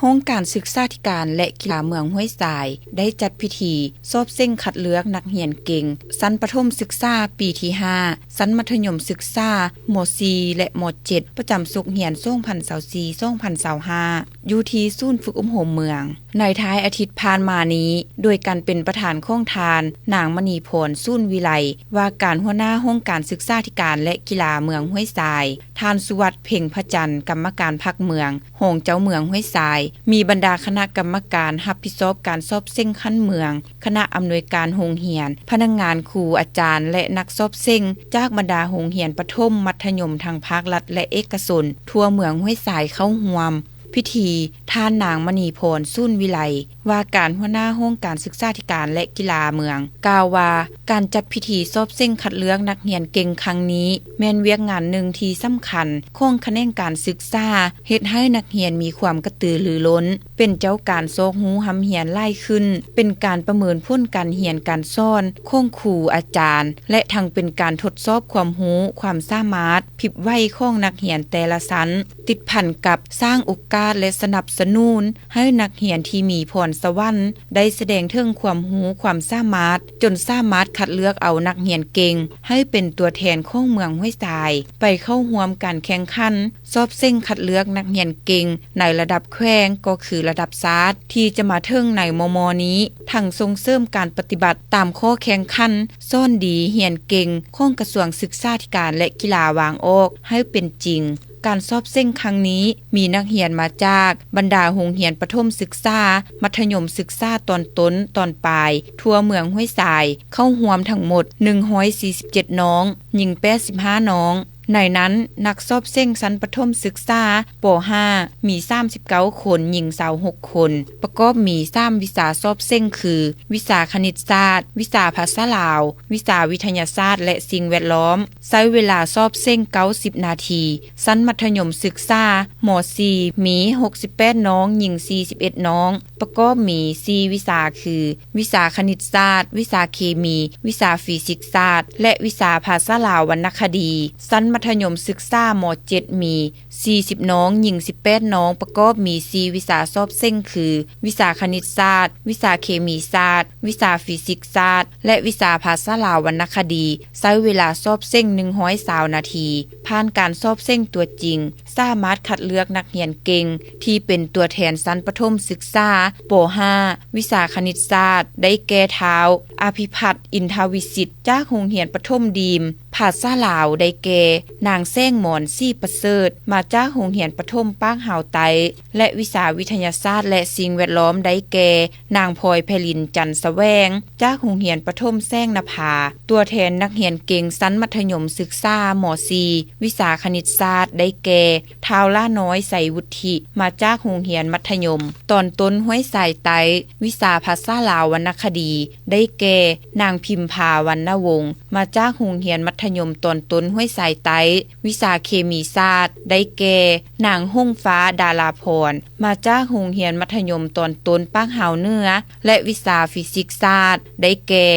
ຫ້ອງການສຶກສາທິການ ແລະ ກິລາເມືອງຫ້ວຍຊາຍ ໄດ້ຈັດພິທີສອບເສັງຄັດເລືອກນັກຮຽນເກັ່ງ ຊັ້ນປະຖົມສຶກສາປີທີຫ້າ ຊັ້ນມັດທະຍົມສຶກສາ ມ.ສີ່ ແລະ ມ.ເຈັດ ປະຈຳສົກຮຽນ ສອງພັນຊາວສີ່ ສອງພັນຊາວຫ້າ ຢູ່ທີ່ສູນຝຶກອົບຮົມເມືອງ ໃນທ້າຍອາທິດຜ່ານມານີ້ ໂດຍການເປັນປະທານຂອງທ່ານ ນາງ ມະນີພອນ ສູນວິໄລ ວ່າການຫົວໜ້າຫ້ອງການສຶກສາທິການ ແລະ ກິລາເມືອງຫ້ວຍຊາຍ, ທ່ານ ສຸວັດ ເພັງພະຈັນ ກຳມະການພັກເມືອງ, ຮອງເຈົ້າເມືອງຫ້ວຍຊາຍ, ມີບັນດາຄະນະກຳມະການຮັບຜິດຊອບການສອບເສັງຂັ້ນເມືອງ, ຄະນະອຳນວຍການໂຮງຮຽນ, ພະນັກງານ, ຄູ, ອາຈານ ແລະ ນັກສອບເສັງ ຈາກບັນດາໂຮງຮຽນປະຖົມ, ມັດທະຍົມ ທັງພາກລັດ ແລະ ເອກະຊົນ ທົ່ວເມືອງຫ້ວຍຊາຍເຂົ້າຮ່ວມ. ພິທີ, ທ່ານນາງ ມະນີພອນ ສູນວິໄລ ວ່າການຫົວໜ້າຫ້ອງການສຶກສາທິການ ແລະ ກິລາເມືອງ ກ່າວວ່າ ການຈັດພິທີສອບເສັງຄັດເລືອກນັກຮຽນເກັ່ງຄັ້ງນີ້ ແມ່ນວຽກງານໜຶ່ງທີ່ສຳຄັນຂອງຂະແໜງການສຶກສາ, ເຮັດໃຫ້ນັກຮຽນມີຄວາມກະຕືລືລົ້ນ, ເປັນເຈົ້າການຊອກຮູ້ຮ່ຳຮຽນຫຼາຍຂຶ້ນ, ເປັນການປະເມີນຜົນການຮຽນການສອນຂອງຄູອາຈານ ແລະ ທັງເປັນການທົດສອບຄວາມຮູ້ຄວາມສາມາດ ພິບໄຫວຂອງນັກຮຽນແຕ່ລະຊັ້ນ, ຕິດພັນກັບສ້າງໂອກາດ ແລະ ສະໜັບສະໜູນໃຫ້ນັກຮຽນທີ່ມີພອນສະຫວັນ ໄດ້ສະແດງເຖິງຄວາມຮູ້ຄວາມສາມາດ ຈົນສາມາດຄັດເລືອກເອົານັກຮຽນເກັ່ງ ໃຫ້ເປັນຕົວແທນຂອງເມືອງຫ້ວຍຊາຍ ໄປເຂົ້າຮ່ວມການແຂ່ງຂັນ ສອບເສັງຄັດເລືອກນັກຮຽນເກັ່ງໃນລະດັບແຂວງ ກໍຄືລະດັບຊາດ ທີ່ຈະມາເຖິງໃນມໍ່ໆນີ້, ທັງສົ່ງເສີມການປະຕິບັດຕາມຂໍ້ແຂ່ງຂັນ ສອນດີຮຽນເກັ່ງ ຂອງກະຊວງສຶກສາທິການ ແລະ ກິລາວາງອອກໃຫ້ເປັນຈິງ. ການສອບເສັງຄັ້ງນີ້ ມີນັກຮຽນມາຈາກບັນດາໂຮງຮຽນປະຖົມສຶກສາ, ມັດທະຍົມສຶກສາຕອນຕົ້ນ, ຕອນປາຍ ທົ່ວເມືອງຫ້ວຍຊາຍ ເຂົ້າຮ່ວມທັງໝົດ ໜຶ່ງຮ້ອຍສີ່ສິບເຈັດນ້ອງ, ຍິງ ແປດສິບຫ້ານ້ອງ. ໃນນັ້ນ, ນັກສອບເສັງຊັ້ນປະຖົມສຶກສາ ປ.ຫ້າ ມີ ສາມສິບເກົ້າຄົນ, ຍິງ ຊາວຫົກຄົນ, ປະກອບມີ ສາມວິຊາສອບເສັງ ຄື ວິຊາຄະນິດສາດ, ວິຊາພາສາລາວ, ວິຊາວິທະຍາສາດ ແລະ ສິ່ງແວດລ້ອມ, ໃຊ້ເວລາສອບເສັງ ເກົ້າສິບນາທີ. ຊັ້ນມັດທະຍົມສຶກສາ ມ.ສີ່ ມີ ຫົກສິບແປດນ້ອງ, ຍິງ ສີ່ສິບເອັດນ້ອງ, ປະກອບມີ ສີ່ວິຊາ ຄື ວິຊາຄະນິດສາດ, ວິຊາເຄມີ, ວິຊາຟີຊິກສາດ ແລະ ວິຊາພາສາລາວວັນນະຄະດີ. ຊັ້ນມັດທະຍົມສຶກສາ ມ.ເຈັດ ມີ ສີ່ສິບນ້ອງ, ຍິງ ສິບແປດນ້ອງ, ປະກອບມີ ສີ່ວິຊາສອບເສັງ ຄື ວິຊາຄະນິດສາດ, ວິຊາເຄມີສາດ, ວິຊາຟີຊິກສາດ ແລະ ວິຊາພາສາລາວວັນນະຄະດີ, ໃຊ້ເວລາສອບເສັງ ໜຶ່ງຮ້ອຍຊາວນາທີ. ຜ່ານການສອບເສັງຕົວຈິງ, ສາມາດຄັດເລືອກນັກຮຽນເກັ່ງ ທີ່ເປັນຕົວແທນຊັ້ນປະຖົມສຶກສາ ປ.ຫ້າ ວິຊາຄະນິດສາດ ໄດ້ແກ່ ທ້າວ ອະພິພັດ ອິນທະວິສິດ ຈາກໂຮງຮຽນປະຖົມດີມ, ພາສາລາວ ໄດ້ແກ່ ນາງ ແສງມອນ ສີປະເສີດ ມາຈາກໂຮງຮຽນປະຖົມປາກຮາວໃຕ້ ແລະ ວິຊາວິທະຍາສາດ ແລະ ສິ່ງແວດລ້ອມ ໄດ້ແກ່ ນາງ ພອຍໄພລິນ ຈັນສະແຫວງ ຈາກໂຮງຮຽນປະຖົມແສງນະພາ. ຕົວແທນນັກຮຽນເກັ່ງຊັ້ນມັດທະຍົມສຶກສາ ມ.ສີ່ ວິຊາຄະນິດສາດ ໄດ້ແກ່ ທ້າວ ຫຼ້ານ້ອຍ ໄຊວຸດທິ ມາຈາກໂຮງຮຽນມັດທະຍົມຕອນຕົ້ນຫ້ວຍຊາຍໃຕ້, ວິຊາພາສາລາວວັນນະຄະດີ ໄດ້ແກ່ ນາງ ພິມພາ ວັນນະວົງ ມາຈາກໂຮງຮຽນມັດທະຍົມຕອນຕົ້ນຫ້ວຍຊາຍໃຕ້, ວິຊາເຄມີສາດ ໄດ້ແກ່ ນາງ ຫົງຟ້າ ດາລາພອນ ມາຈາກໂຮງຮຽນມັດທະຍົມຕອນຕົ້ນປາກຮາວເໜືອ ແລະ ວິຊາຟີຊິກສາດ ໄດ້ແກ່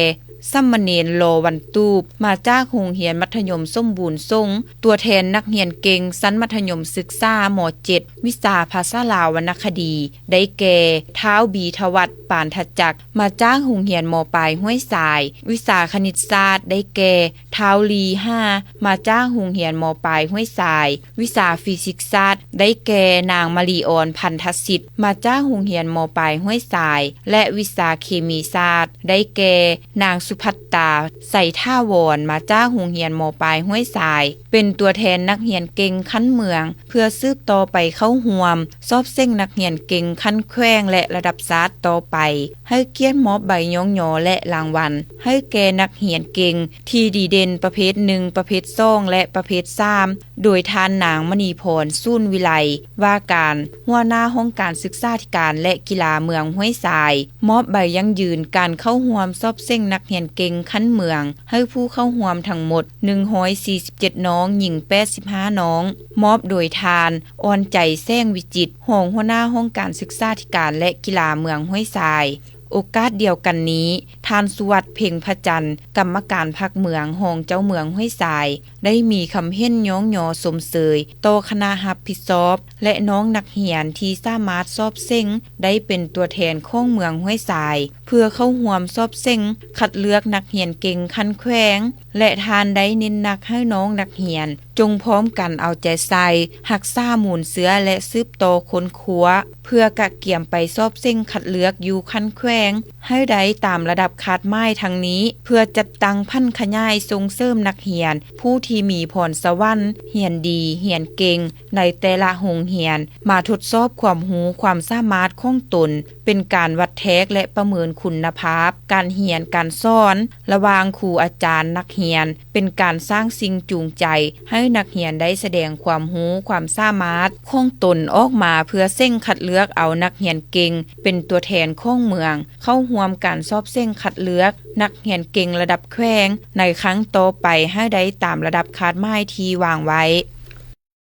ສາມະເນນ ລໍວັນຕູບ ມາຈາກໂຮງຮຽນມັດທະຍົມສົມບູນສົງ. ຕົວແທນນັກຮຽນເກັ່ງຊັ້ນມັດທະຍົມສຶກສາ ມ.ເຈັດ ວິຊາພາສາລາວວັນນະຄະດີ ໄດ້ແກ່ ທ້າວ ບີທະວັດ ປານທະຈັກ ມາຈາກໂຮງຮຽນ ມ.ປາຍ ຫ້ວຍຊາຍ, ວິຊາຄະນິດສາດ ໄດ້ແກ່ ທ້າວ ລີ ຫາ ມາຈາກໂຮງຮຽນ ມ.ປາຍ ຫ້ວຍຊາຍ, ວິຊາຟີຊິກສາດ ໄດ້ແກ່ ນາງ ມາລີອອນ ພັນທະສິດ ມາຈາກໂຮງຮຽນ ມ.ປາຍ ຫ້ວຍຊາຍ ແລະ ວິຊາເຄມີສາດ ໄດ້ແກ່ ນາງ ສຸພັດຕາ ໄຊຖາວອນ ມາຈາກໂຮງຮຽນ ມ.ປາຍ ຫ້ວຍຊາຍ ເປັນຕົວແທນນັກຮຽນເກັ່ງຂັ້ນເມືອງ ເພື່ອສືບຕໍ່ໄປເຂົ້າຮ່ວມສອບເສັງນັກຮຽນເກັ່ງຂັ້ນແຂວງ ແລະ ລະດັບຊາດຕໍ່ໄປ. ໃຫ້ກຽດມອບໃບຍ້ອງຍໍ ແລະ ລາງວັນ ໃຫ້ແກ່ນັກຮຽນເກັ່ງທີ່ດີເດັ່ນປະເພດໜຶ່ງ, ປະເພດສອງ ແລະ ປະເພດສາມ ໂດຍທ່ານນາງ ມະນີພອນ ສູນວິໄລ ວ່າການຫົວໜ້າຫ້ອງການສຶກສາທິການ ແລະ ກິລາເມືອງຫ້ວຍຊາຍ ມອບໃບຢັ້ງຢືນການເຂົ້າຮ່ວມສອບເສັງນັກຮຽນເກັ່ງຂັ້ນເມືອງ ໃຫ້ຜູ້ເຂົ້າຮ່ວມທັງໝົດ ໜຶ່ງຮ້ອຍສີ່ສິບເຈັດນ້ອງ, ຍິງ ແປດສິບຫ້ານ້ອງ, ມອບໂດຍທ່ານ ອ່ອນໃຈ ແສງວິຈິດ ຮອງຫົວໜ້າຫ້ອງການສຶກສາທິການ ແລະ ກິລາເມືອງຫ້ວຍຊາຍ. ໂອກາດດຽວກັນນີ້ ທ່ານ ສຸວັດ ເພັງພະຈັນ ກຳມະການພັກເມືອງ ຮອງເຈົ້າເມືອງຫ້ວຍຊາຍ ໄດ້ມີຄຳເຫັນຍ້ອງຍໍຊົມເຊີຍຕໍ່ຄະນະຮັບຜິດຊອບ ແລະ ນ້ອງນັກຮຽນທີ່ສາມາດສອບເສັງໄດ້ເປັນຕົວແທນຂອງເມືອງຫ້ວຍຊາຍ ເພື່ອເຂົ້າຮ່ວມສອບເສັງຄັດເລືອກນັກຮຽນເກັ່ງຂັ້ນແຂວງ ແລະ ທ່ານໄດ້ເນັ້ນໜັກໃຫ້ນ້ອງນັກຮຽນ ຈົ່ງພ້ອມກັນເອົາໃຈໃສ່ ຮັກສາມູນເຊື້ອ ແລະ ສືບຕໍ່ຄົ້ນຄວ້າ ເພື່ອກະກຽມໄປສອບເສັງຄັດເລືອກຢູ່ຂັ້ນແຂວງ ໃຫ້ໄດ້ຕາມລະດັບຄາດໝາຍທັງນີ້ ເພື່ອຈັດຕັ້ງຜັນຂະຫຍາຍສົ່ງເສີມນັກຮຽນ ຜູ້ທີ່ມີພອນສະຫວັນ ຮຽນດີ ຮຽນເກັ່ງ ໃນແຕ່ລະໂຮງຮຽນ ມາທົດສອບຄວາມຮູ້ຄວາມສາມາດຂອງຕົນ ເປັນການວັດແທກ ແລະ ປະເມີນຄຸນນະພາບການຮຽນການສອນ ລະຫວ່າງຄູອາຈານນັກຮຽນ ເປັນການສ້າງສິ່ງຈູງໃຈໃຫ້ນັກຮຽນໄດ້ສະແດງຄວາມຮູ້ຄວາມສາມາດຂອງຕົນອອກມາ ເພື່ອເສັງຄັດເລືອກເອົານັກຮຽນເກັ່ງເປັນຕົວແທນຂອງເມືອງ ເຂົ້າຮ່ວມການສອບເສັງຄັດເລືອກນັກຮຽນເກັ່ງລະດັບແຂວງ ໃນຄັ້ງຕໍ່ໄປໃຫ້ໄດ້ຕາມລະດັບຄາດໝາຍທີ່ວາງໄວ້.